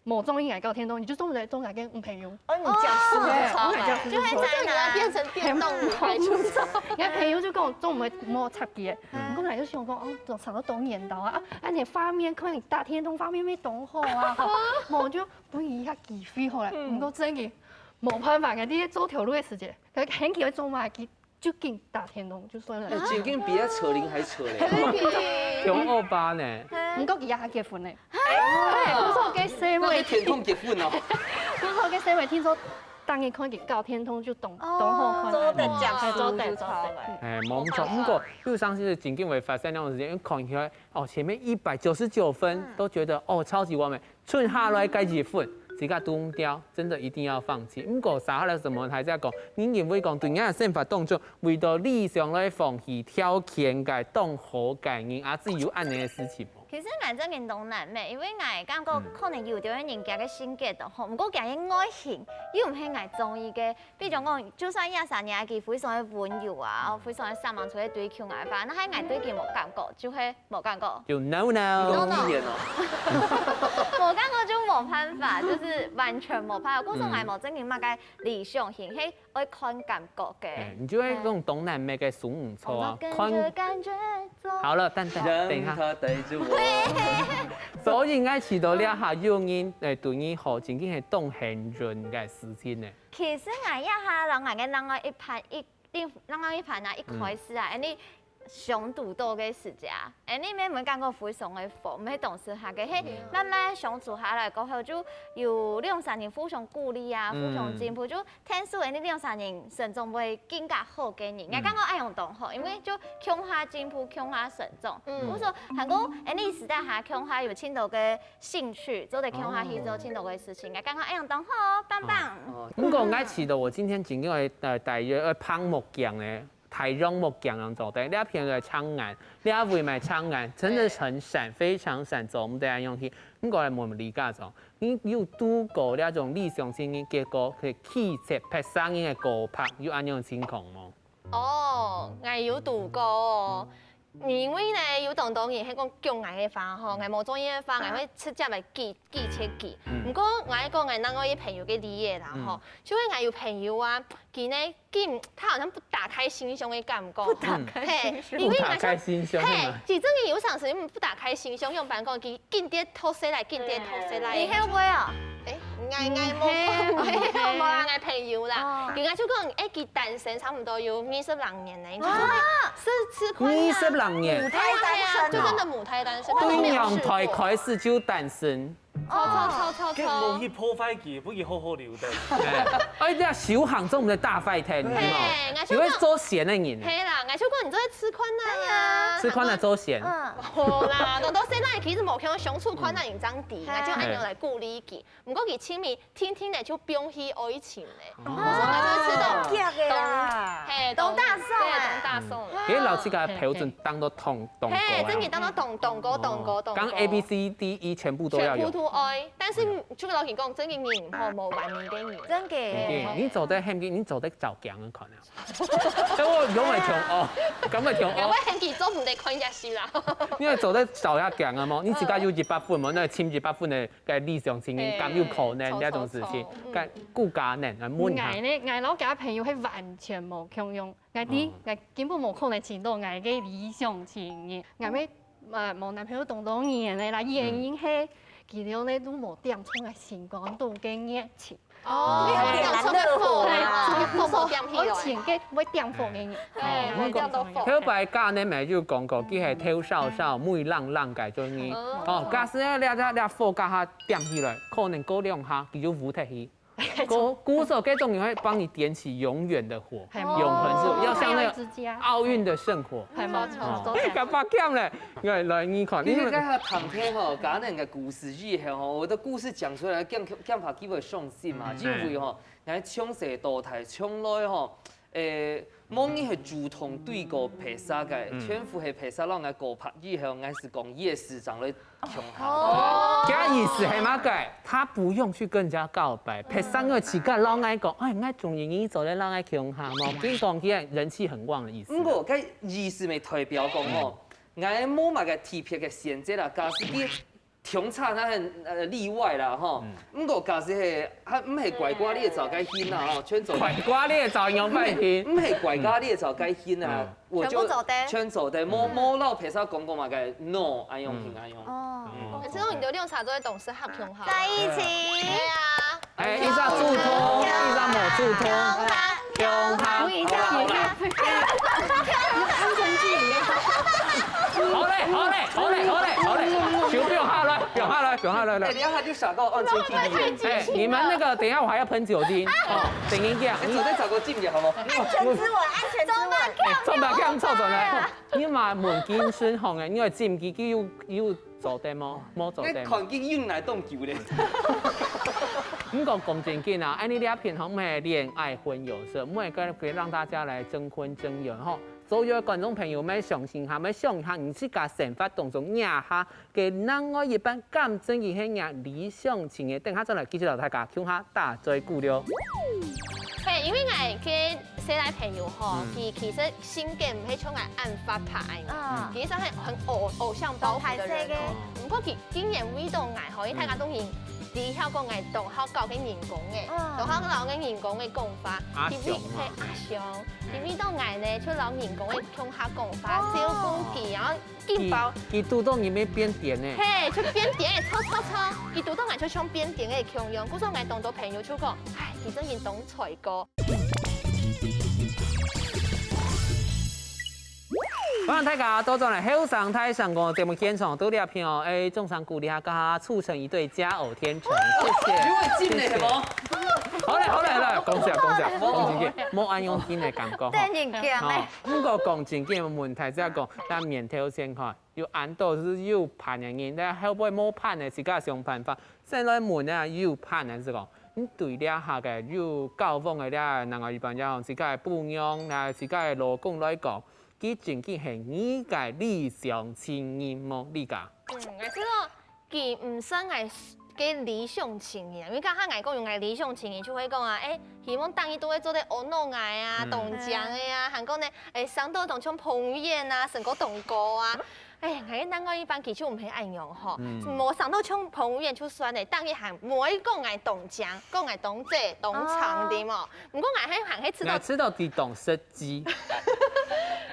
無中意𠊎搞電動，你就做毋得做𠊎个女朋友。哦，你講輸了，就係在那變成電動女孩，就係。𠊎朋友就講做毋得莫插佢，毋過𠊎就想講，哦，做啥都當緣投啊，啊，恁仔畫面看你打電動畫面會當好啊，吼，無就分佢一下機會好了。毋過真个無辦法，𠊎在該做頭路个時節，佢喊佢愛做麼个， 就緊打電動就算了。哎，真緊比該車齡還車咧。有歐巴呢。毋過佢也結婚呢。哎，不錯，該細妹，那是天空結婚哦。不錯，該細妹聽說當日看佢搞電動就懂，懂好看。做得接受，哎，做得，做得。哎，無錯。毋過路上是真緊會發生那種事情，因為看起來哦，前面一百九十九分都覺得哦超級完美， 剩下來該一分，自家堵毋著，真的一定要放棄。毋過，接下來什麼還在講，你認為講對你个生活當中，為著理想來放棄條件个當好个人，阿姊有恁仔个事情無？其實𠊎真經當難咩，因為𠊎感覺可能有兜人家个性格當好，毋過佢个外形又毋係𠊎中意个。 比如講，就算這儕人佢非常个溫柔啊，非常个煞猛，出去追求𠊎个話，若係𠊎對佢無感覺，就係無感覺。就no no。No no。無感覺就無辦法，就是完全無辦法。故所𠊎無真經麼个理想型，係愛看感覺个。哎，你就會那種東南亞个熟女座啊，看。感覺感覺走。好了，等等，等一下。讓他帶著我。所以𠊎試著這下有人，哎，對你好，真經係當幸運个事情呢。 其實𠊎這下摎𠊎个另外一半一，另，另外一半啊，一開始啊，恁仔相處到个時節啊，恁仔乜毋會感覺非常个火，毋係當適合个。係慢慢相處下來過後，就有兩儕人互相鼓勵啊，互相進步，就天使恁仔兩儕人成長會更加好个人。𠊎感覺恁樣當好，因為就共下進步，共下成長。嗯，故所還過恁仔私底下共下有盡多个 興趣，做得共下去做盡多个事情，𠊎感覺恁樣當好哦，棒棒。哦，毋過𠊎試著𠊎今天真經愛，呃，大約愛放目鏡呢，太陽目鏡恁樣做得，這片來長眼，這位嘛長眼，真的很閃，非常閃，做毋得恁樣去。毋過來問問李家長，你有堵過這種理想型个，結果佢氣質別儕人个高拍，有恁樣情況無？哦，𠊎有堵過哦。 因為呢，有當多人係講講𠊎个話吼，𠊎無中意个話，𠊎會直接來拒，拒絕佢。毋過𠊎講𠊎另外一朋友个例仔啦吼，就係𠊎有朋友啊，佢呢，緊，他好像不打開心胸的感覺。不打開心胸。嘿，因為𠊎想，不打開心胸，嘿，其實你有常時不打開心胸，用白講，佢緊跌頭勢來，緊跌頭勢來。你後背哦？誒，𠊎，𠊎無，無啦，𠊎朋友啦。人家就講，誒，佢單身差不多有二十零年了，你就說，是吃虧啊。二十零年。母胎單身哦。對啊，就真的母胎單身，他都沒有試過。對娘胎開始就單身。哦，超超超超超。結果去破壞佢，不如好好留等。哎，哎，這修行做毋得大壞天，你知道嗎？嘿，你會做仙的人。嘿啦，𠊎就講你做得試看啊。試看啊，做仙。嗯。好啦，當多現在其實無看到相處看到人這樣子，𠊎就恁樣來鼓勵佢。 毋過佢前面定定仔就放棄愛情咧。哦。𠊎就試著，遽个啦。嘿，當大爽啊。對，當大爽啊。其實老師个標準當到當，當高啊。嘿，真个當到當，當高，當高，當高。剛A B C D E全部都要有。全部都愛，但是就摎佢講，真个人吼，無完美个人。真个。你做得喊佢，你做得照鏡看啊。所以我用个像哦，感覺像哦。因為喊佢做毋得看也是啦。你愛做得照下鏡啊嘛，你自家有一百分嘛，那尋一百分个个理想情人，敢有可能這種事情？敢顧家人啊，問下。𠊎呢，𠊎摎佢朋友係完全無共樣。 𠊎知，𠊎根本無可能尋到𠊎个理想情人。𠊎乜，呃，無男朋友當多年个啦，原因係，佢兜呢都無點著𠊎心肝肚个熱情。哦，你有點燃熱火啊，熱火無點起來。愛情个會點火个人。哎，會點到火。後擺嫁呢，乜就講過，佢係頭燒燒、尾冷冷个種人。哦，假使呢，這這這火甲下點起來，可能過兩下，佢就烏忒去。 故故所這種人會幫你點起永遠的火，永恆之火，要像那個奧運的聖火。係無錯，做得。敢發現咧？來來，你看，你看。其實剛剛談到吼，家人个故事以後吼，我的故事講出來，驚驚怕佢會傷心嘛，因為吼，𠊎從細到大，從來吼，誒， 無人係主動對過別儕个，全部係別儕摎𠊎告白以後，𠊎係講yes正來共下。哦，這意思係麼个？他不用去跟人家告白，別儕愛自家摎𠊎講，哎，𠊎中意你，做得摎𠊎共下無？跟你講，佢人氣很旺的意思。毋過，該意思乜代表講吼，𠊎無麼个特別个選擇啦，假使佢 相差那很呃例外啦吼。毋過假使係，還毋係乖乖你找該興啊吼，全做。乖乖你找樣般興。毋係乖乖你找該興啊，我就全部做得。全做得，無無摎別儕講過嘛，該no，恁樣興恁樣。哦，可是你兜兩儕做得當適合共下。在一起。對啊。哎，一隻主動，一隻無主動。共下。共下。 好嘞，好嘞，好嘞，好嘞，好嘞，手放下來，放下來，放下來，來。哎，等一下他就傻到安全距離。哎，你們那個，等一下我還要噴酒精，哦，等一下。哎，走再找個近一點好嗎？安全之吻，安全之吻。哎，衝吧，這樣湊轉來。你嘛問金順風哎，你愛進去，佢又又 做得無？無做得。你看佢用來當久咧。毋過講正經啊，恁呢這片吼，毋係戀愛婚友社，毋係跟跟讓大家來徵婚徵友吼。所有的觀眾朋友們，想一下，愛想一下，你自家生活當中，這下个另外一半，敢真个係你理想型个？等下轉來繼續摎大家共下打嘴鼓了。嘿，因為𠊎个細賴朋友吼，佢其實 性格毋係像𠊎恁活潑恁樣，其實係很偶偶像包袱个人哦。毋過佢竟然為到𠊎吼，因為大家都已經知曉講𠊎當好搞个人工个，當好搞个人工个講話，佢為係阿雄，佢為到𠊎呢，就摎人工个共下講話，照顧佢，然後緊包。佢堵到你乜變癲呢？嘿，就變癲，超超超！佢堵到𠊎就像變癲个共樣，故所𠊎當多朋友就講，唉，佢真經當衰過。 歡迎大家倒轉來後生大聲公節目現場，在這片哦，哎，掌聲鼓勵下，共下促成一對佳偶天成，謝謝。有會進來無？好嘞，好嘞，好嘞，恭喜啊，恭喜啊，恭喜你，無恁樣緊个感覺吼。真正驚欸。吼，毋過講正經个問題，只係講，咱面頭前吼，有恁多係有伴个人，但後尾無伴个，自家想辦法。先來問啊，有伴个係講，你對這下个有交往个這另外一半，也自家个餔娘，也自家个老公來講， 佢正經係你个理想情人無？你講。嗯，𠊎知道佢毋算𠊎个理想情人，因為剛剛𠊎講用𠊎理想情人就會講啊，哎，希望逐日都會做得𧩣𧩣𠊎啊，當靚个啊，還講呢，哎，生到當像彭于晏啊，身高當高啊。哎，𠊎个另外一半佢就毋係恁樣吼，無生到像彭于晏就算了，逐日還毋會講𠊎當靚，講𠊎當靚、當長个無？ 毋過𠊎還還係知道，𠊎知道佢當實際。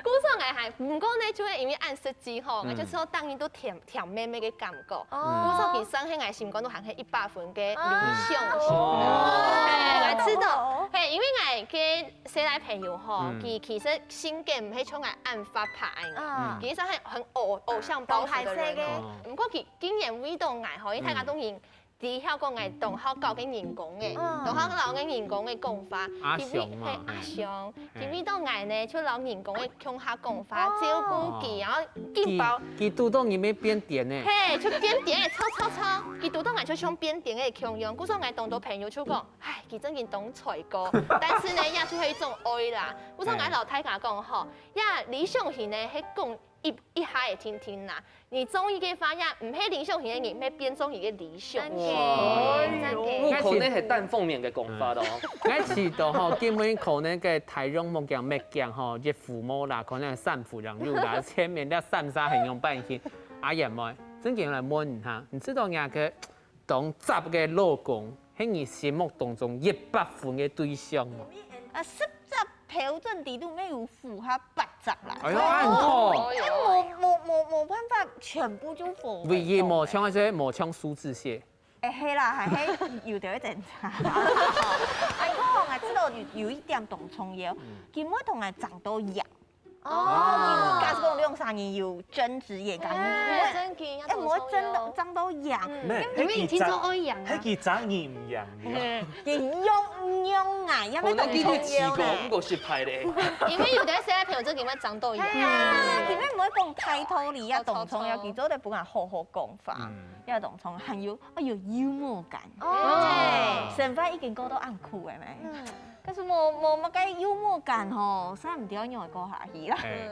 故所𠊎還，毋過呢，就係因為恁實際吼，𠊎就知道逐日都甜甜美美个感覺。故所其實係𠊎心肝肚還係一百分个理想型。哦，哎，𠊎知道，嘿，因為𠊎个細賴朋友吼，佢其實性格毋係像𠊎恁活潑恁樣，其實係很偶偶像包袱个人哦。毋過佢竟然為到𠊎吼，因為大家都已經 知曉講𠊎當好搞个人工个，當好摎个人工个講話，阿雄嘛，係阿雄，佢為到𠊎呢，就摎人工个共下講話，照顧佢，然後緊包。佢佢堵到你乜變癲呢？嘿，就變癲，超超超！佢堵到𠊎就像變癲个共樣，故所𠊎當多朋友就講，唉，佢真經當衰過，但是呢，也就係一種愛啦。故所𠊎摎大家講吼，也理想型呢，係講一一下个定定啦。你中意个花樣，毋係理想型个人，會變做一個理想型。哇真的。有可能係單方面个講法哦。𠊎試著吼，根本可能个太陽目鏡、目鏡吼，一副無啦，可能三副樣有啦，前面這三儕很用半型。阿燕妹，正經來問一下，你知道人家个當十个老公，係你心目當中一百分个對象無？啊，十隻標準裡肚，乜有符合八隻啦。哎喲，恁好。哎，無無無無辦法全部就符合。唯一無像係無像蘇志燮。哎，係啦，還係有點點差。哎，我講啊，知道有有一點當重要，佢毋會同𠊎爭到贏。哦，假使講兩儕人有爭執也講，哎，真的，哎，毋會爭到爭到贏。咩？因為你聽說愛贏啊係佢爭你毋贏你啊。佢用用啊，也可能佢乜當重去試過，要呢。毋過失敗咧。因為有的時候朋友就因為爭到贏。係啊，佢乜毋會講太道理，也當重要，好，好，好。佢做得分𠊎好好講話，也當重要，還有，哎有幽默感。哦。生活已經過到恁苦个咩？可是無無麼个幽默感吼，實在毋知愛仰會過下去啦。哎，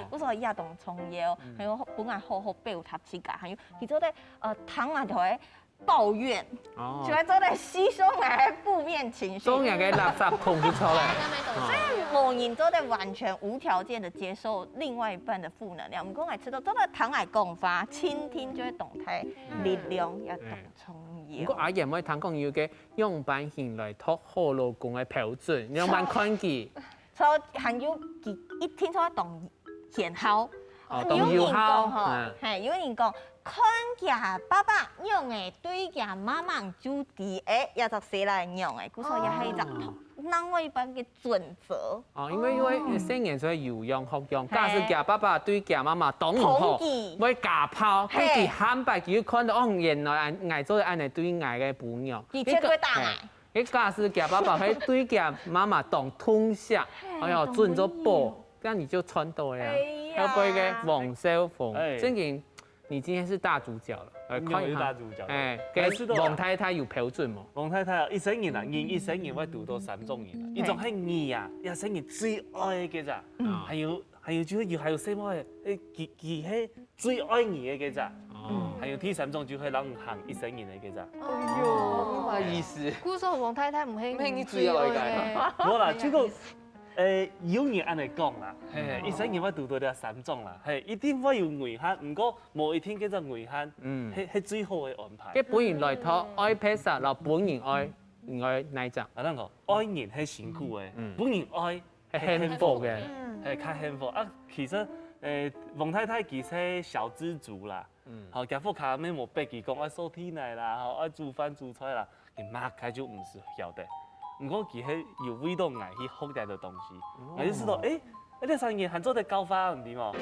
我說也當重要，還有分𠊎好好表達自家，還有佢做得呃聽𠊎就會抱怨，哦就會做得吸收𠊎个負面情緒。中人个垃圾桶就出來。那沒懂。無人做得完全無條件的接受另外一半的負能量，毋過𠊎知道做得聽𠊎講話，傾聽就係當大力量，也當重要。毋過阿燕妹聽講有个樣般型來擇好老公个標準，樣般看佢。所以還有佢一定做得當賢孝。哦，有人講吼當有孝，嗯，嘿，有人講，看佢爸爸仰會對佢媽媽就知，哎，這隻細倈仰會，故所也係一隻另外一半个準則。哦，因為因為細人就係有樣學樣，假使佢爸爸對佢媽媽當毋好，同意會家暴，嘿佢佢喊白佢就看到哦，原來𠊎做得恁樣對𠊎个餔娘，佢絕對打𠊎。嘿。佢假使佢爸爸會對佢媽媽當痛惜，哎喲，準做寶，這樣你就賺到了呀。哎呀要不一個王少峰，哎正經，你今天是大主角了，來看一下。你有大主角哎，來，知道啊王太太有標準無？王太太啊，一生人啊，人一生人會堵到三種人啊，一種係你啊，一生人最愛个咋，還有還有就係有還有細妹，誒，佢佢係最愛你个个咋，哦，還有第三種就係讓你行一生人个个咋。哦，麼个意思？故所王太太毋係毋係你最愛个最愛个。無啦，就講，誒，有人恁樣講啦，嘿，一生人會堵到這三種啦，嘿，一定會有遺憾，毋過無一定該隻遺憾，嗯係係最好个安排。佢本人來討愛別儕，然後本人愛，你愛哪一隻？啊，咱講，愛人係辛苦个，嗯本人愛係幸福个。係較幸福啊。其實，誒，王太太其實小資族啦，嗯好，佢屋下乜無逼佢講愛掃地泥啦，好，愛煮飯煮菜啦，佢麼个就毋使曉得。毋過佢係有為到𠊎去學這個東西，𠊎就知道，誒，這三年還做得教化，你知無？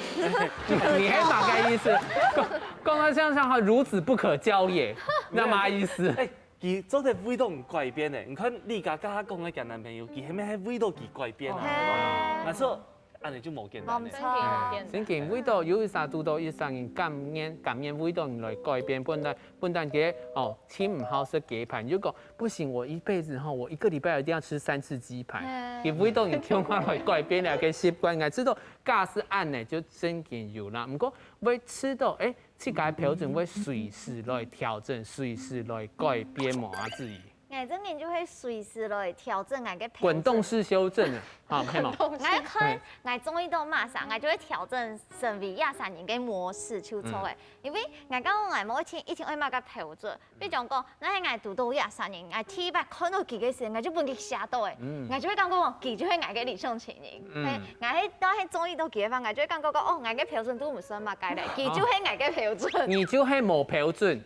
你係麼个意思？講講到像像他如此不可教也，那麼意思？誒，佢做得為到你改變呢。你看你家家下講个佢男朋友，佢係毋係為到佢改變啊？係。那時候，恁樣就無簡單呢真。的有點正經為到有一儕堵到一儕人甘願甘願為到你來改變，本來本來佢哦，盡毋好食雞排，你就講不行，我一輩子哈，我一個禮拜一定要吃三次雞排。嗯佢為到你共下來改變了个習慣，𠊎知道假使恁樣就正經有啦。毋過會知道，誒，自家標準會隨時來調整，隨時來改變無啊，志怡。 𠊎正經就會隨時來調整𠊎个標準。滾動式修正啊，哈，係無？ 𠊎看𠊎中意到麼儕，𠊎就會調整成為這儕人个模式就著了。因為𠊎感覺𠊎無一定一定愛麼个標準，比如講，若係𠊎堵到這儕人，𠊎第一擺看到佢个時，𠊎就分佢嚇到誒，𠊎就會感覺講佢就係𠊎个理想情人。係，𠊎係若係中意到佢个話，𠊎就會感覺講，哦，𠊎个標準都毋算麼个咧，佢就係𠊎个標準。你就係無標準，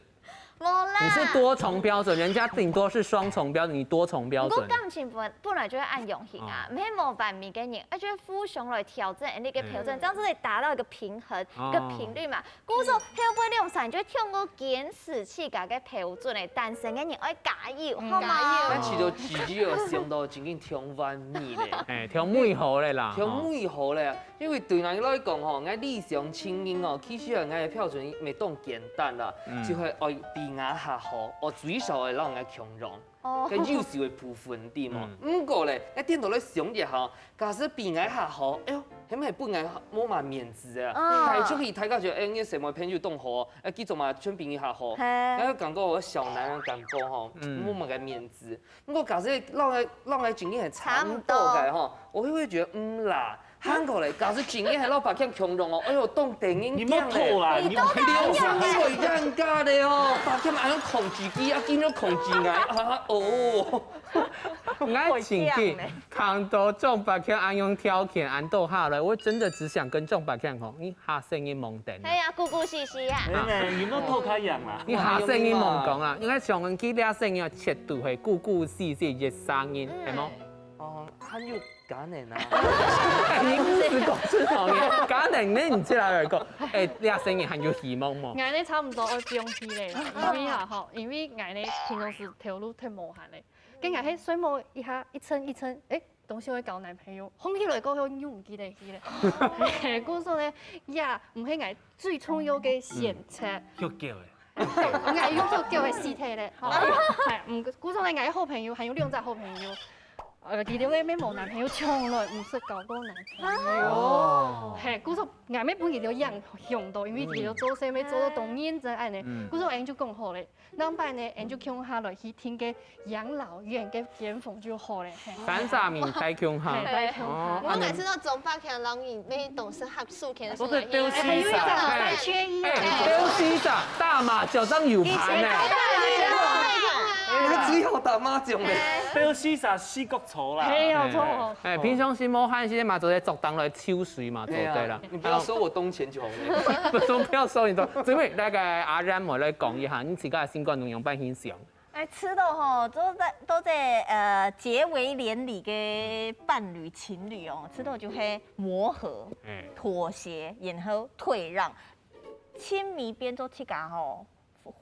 無啦，你是多重標準，人家頂多是雙重標準，你多重標準。毋過感情本本來就係恁樣形啊，毋係無完美个人，而且互相來調整恁樣个標準，這樣子可以達到一個平衡、哦一個頻率嘛。故所後背兩儕就會通過堅持自家个標準來單身个人愛加油，好嗎？但其實自己有想到真正挺完美咧。哎，挺美好个啦，挺美好咧，因為對𠊎來講吼，𠊎理想情人哦，其實𠊎个標準乜當簡單啦，就係愛比𠊎較好，我最少愛讓𠊎共樣。哦个優秀个部分，對無？毋過咧，𠊎顛倒來想一下，假使比𠊎較好，哎喲，係毋係分𠊎無麼面子啊？嗯。大家出去，大家覺得，哎，你什麼朋友當好，哎，佢做麼全比你較好，嘿。然後感覺𠊎小男人感覺吼，嗯。無麼个面子。毋過假使摎𠊎，摎𠊎經驗係差毋多个吼，我會，會覺得，嗯啦，還過咧，假使經驗係摎白強共樣哦，哎喲，當得人驚咧。你莫拖啦，你莫拖。流汗會尷尬的哦，白強恁樣控制佢，啊，佢又控制𠊎，啊，哦。 𠊎真經看到張伯強恁樣條件恁多下來，我真的只想跟張伯強講，你下世人莫等。哎呀，顧顧惜惜啊。哎，你莫偷看樣啦。你下世人莫講啊，因為像佢這世人絕對係顧顧惜惜一生人，係無？哦，還有可能啊。哎，你毋係講真好呢，可能呢，你這來講，哎，這世人還有希望無？𠊎呢差毋多愛放棄咧，因為啊吼，因為𠊎呢平常時頭路忒無閒咧。 跟𠊎係睡目一下，一陣一陣，哎，當想愛交男朋友，䟘起來過後又毋記得去咧。嘿，故所呢，也毋係𠊎最重要个選擇。嗯，畜狗欸。𠊎畜狗个屍體咧，吼。哎，嗯，故所呢，𠊎个好朋友還有兩隻好朋友，呃，佢兜咧無男朋友，從來毋識交過男朋友。哦。嘿，故所𠊎乜分佢兜影響到，因為佢兜做事乜做到當認真恁呢。嗯。故所𠊎就講好咧， 兩擺呢，𠊎就共下來去訂个養老院个間房就好咧，嘿。三儕人戴共下。嘿，戴共下。哦，𠊎知道張伯強摎你乜當時合宿，可能係，哎，有一種三缺一啊。哎，表示啥？打麻將正有牌呢。哎，他只好打麻將呢。表示啥？四角抽啦。嘿，有錯。哎，平常時無閒時嘛，做得捉當來抽水嘛，對啦。你不要收我東錢就好了。不，不要收你東，準備那個阿然，𠊎來講一下，你自家个心肝中央般形象。 哎，赤道吼，都在都在呃結為連理个伴侶情侶哦，赤道就係磨合、妥協，然後退讓，親密變做自家吼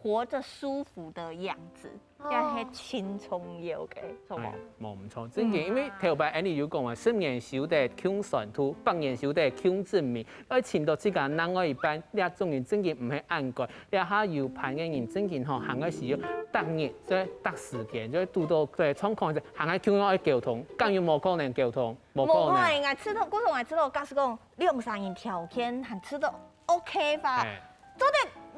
活著舒服的樣子，這係盡重要个，著無？哎，無毋著，正經，因為頭擺Annie有講啊，十年修得共船渡，百年修得共枕眠， 愛尋到自家另外一半，這種人正經毋係恁該。這下有伴个人正經吼，還愛需要逐日，所以逐時間，就係堵到，對，狀況，還愛共樣愛溝通，敢有無可能溝通？無可能。無可能，𠊎知道，故所𠊎知道，假使講兩三人條件還知道OK吧？哎。做得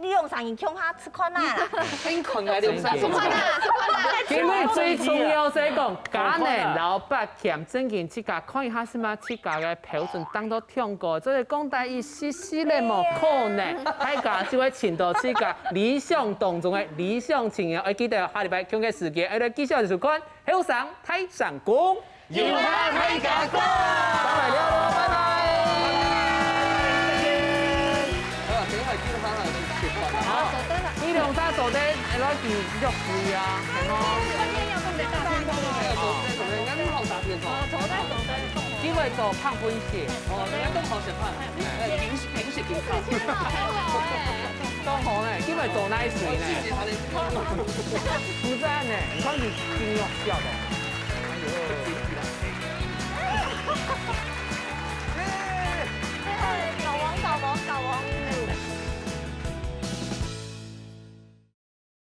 兩三人共下食飯啊啦。恁看來兩三人。食飯啊，食飯啊。因為最重要係講，家人摎伯強正經自家看一下，係嘛？自家个標準當到 唱歌，做得講大意細細咧，無可能，大家就會尋到自家理想當中个理想情人。愛記得下禮拜共个時間，愛來繼續收看《後生大聲公》。有話大家講。上來了咯，拜拜。好，等一下，記得好好地吃飯。好，你兩儕做得，來去約會啊，係無？做得，做得，做得，恁好打電話。做得，做得。 機會做拍本事。哦，你都好食飯，哎，零食零食給他。當好呢，機會做奶水呢。自己還能。毋知呢，你看你經絡笑的。哎喲。